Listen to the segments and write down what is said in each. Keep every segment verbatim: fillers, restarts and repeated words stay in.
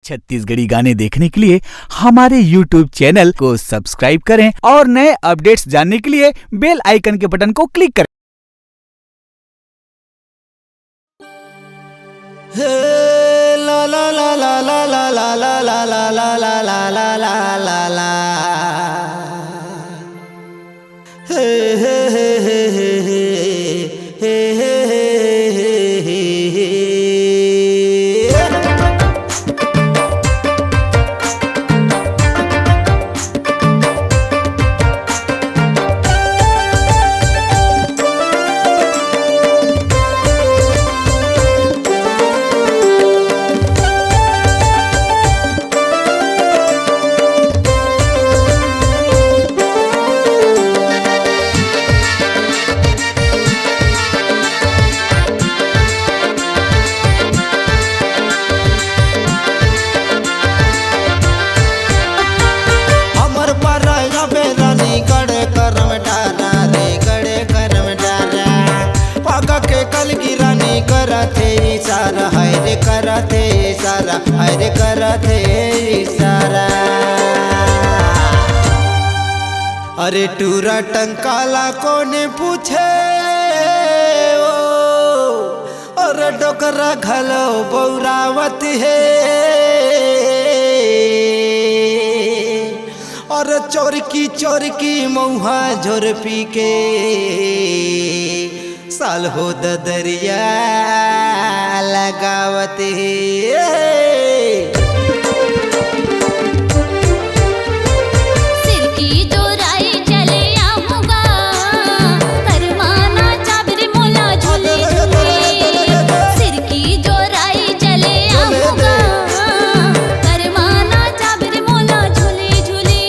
छत्तीसगढ़ी गाने देखने के लिए हमारे YouTube चैनल को सब्सक्राइब करें और नए अपडेट्स जानने के लिए बेल आइकन के बटन को क्लिक करें। हमर पारा या बेरानी गड़े करम डारा रे, गड़े करम डारा। पाका के कलगी रानी करत हे इशारा, हाय रे करत हे इशारा, हाय रे करत हे इशारा। अरे टूरा टंकाला कोने पूछे ओ, अरे डोकरा घलो बौरावत हे। अरे चोरकी चोरकी मउहा झोर पी के साल हो ददरिया लगावत हे। सिर की जोराई चले आऊंगा, करमाना चाबरी मोला झूली झूली। सिर की जोराई चले आऊंगा, करमाना चाबरी मोला झूली झूली।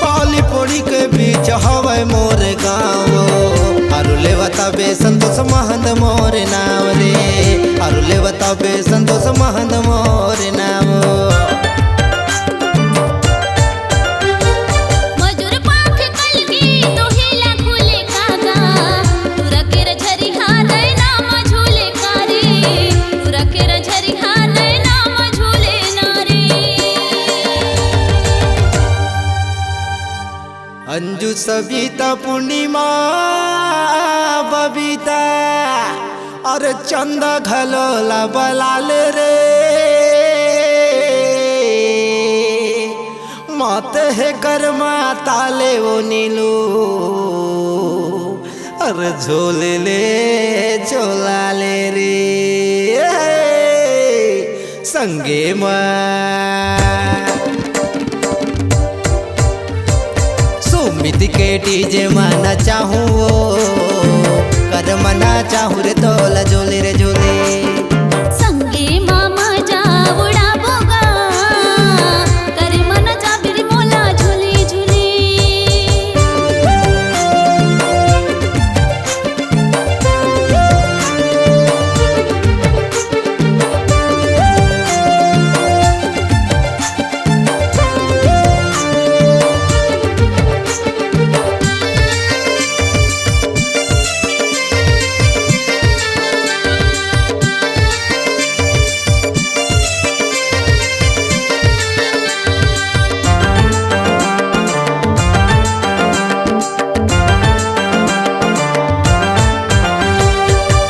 पाली पोड़ी के बीच हवय मोर गाँव, अरु लेवत बे संतोष महंत मोर नाव रे, अरु लेवत बे संतोष महंत मोर नाव। मजूर पाख कलगी दोहिला खुले कागा, तुरा केर झरिहा नैना म झूले कारे, तुरा केर झरिहा नैना म झूले नारे। अंजू सबिता पूर्णिमा बबिता अरे चंदा घलो ला बलाले रे। माते हे करमा ताले ओ नीलू, अरे झोले ले झोला ले रे। संगे मा सुमित के डीजे मा नचाहूँ ओ, कदम नचाहूँ रे तोला झोले रे झोले। संगे मा मजा उड़ाबो गा, कदम नचाबे रे मोला झोले झोले।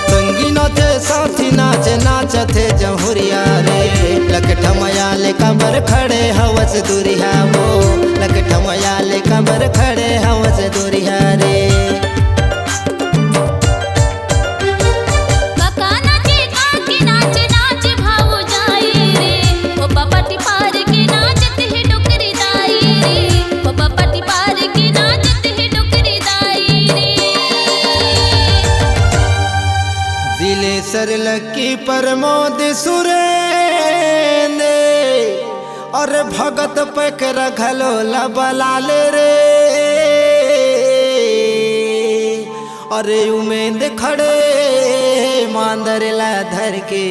संगी नाचे, साथी नाचे, नाचत हे जहुरिया रे। लकठमया ले काबर खड़े हवस दुरिहा वो, लकठमया ले काबर खड़े हवस दुरिहा रे। काका नाचे, काकी नाचे, नाचे भाऊ जाई रे। ओ बापा टिपार के नाचत हे डोकरी दाई रे। ओ बापा टिपार के नाचत हे डोकरी दाई रे। ले सरलकी प्रमोद सुरेंद्र, अरे भगत पैकरा घलो ला बला ले रे। अरे उमेंद खड़े मांदर ला धर के,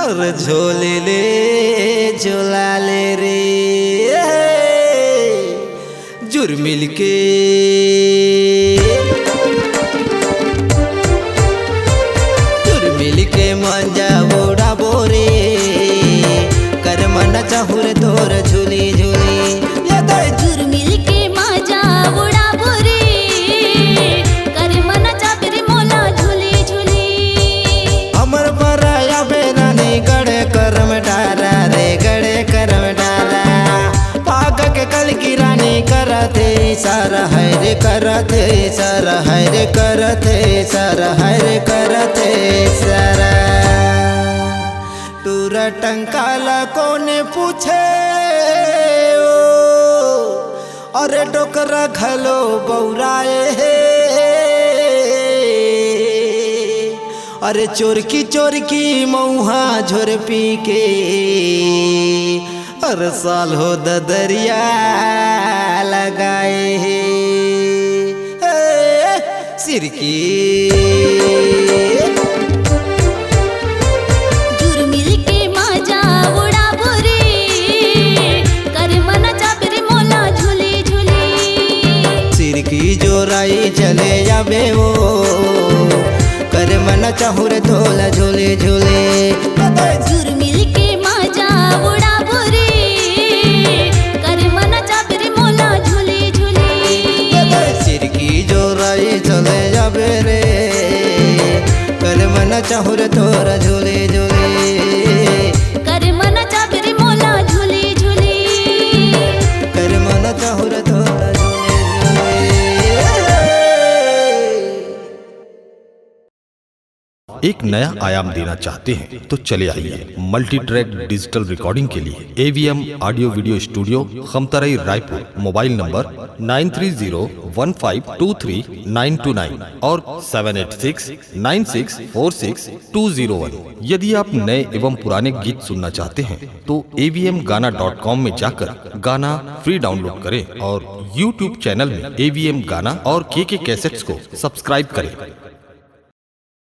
अरे झोले ले झोला ले रे। जुरमिल के, जुरमिल के मांजा उड़ाबो रे, कर मन चाहूर तोर झूली झूली। ये दाई जुरमिल के मांजा उड़ाबो रे, कर मन चाहूर मोला झूली झूली। हमर बराया बेरानी गड़े करम डारा रे, गड़े करम डारा। पाक के कल की रानी करत हे इशारा, है रे करत हे इशारा, है रे करत हे इशारा, है रे करत हे इशारा। टूरा टंका ला कोने पूछे ओ, अरे डोकरा घलो बौराए हे। अरे चोरकी चोरकी मऊहा झोरपी के, अरे साल हो ददरिया लगाए हे। ए, सिरकी। जुरमिल के माजा उड़ाबो रे, कर मन चाहूर मोला झूली झूली। सिरकी जोराई चले जाबे ओ, कर मन चाहूर तोला झूली झूली। जुरमिल के माजा उड़ाबो रे, कर मन चाहूर मोला झूली झूली। सिरकी जोराई चले जाबे रे, कर मन चाहूर तोरा झूली झूली। कर मन चाहूर मोला झूली झूली। कर मन चाहूर तोरा झूली झूली। एक नया आयाम देना चाहते हैं तो चले आइए। मल्टी ट्रैक डिजिटल रिकॉर्डिंग के लिए AVM audio video studio, Khamtarai, Raipur. Mobile number nine three zero one five two three nine two nine और seven eight six nine six four six two zero one. यदि आप नए एवं पुराने गीत सुनना चाहते हैं तो एवीएम गाना डॉट कॉम में जाकर गाना फ्री डाउनलोड करें और यूट्यूब चैनल में एवीएम गाना और केके कैसेट्स को सब्सक्राइब करें।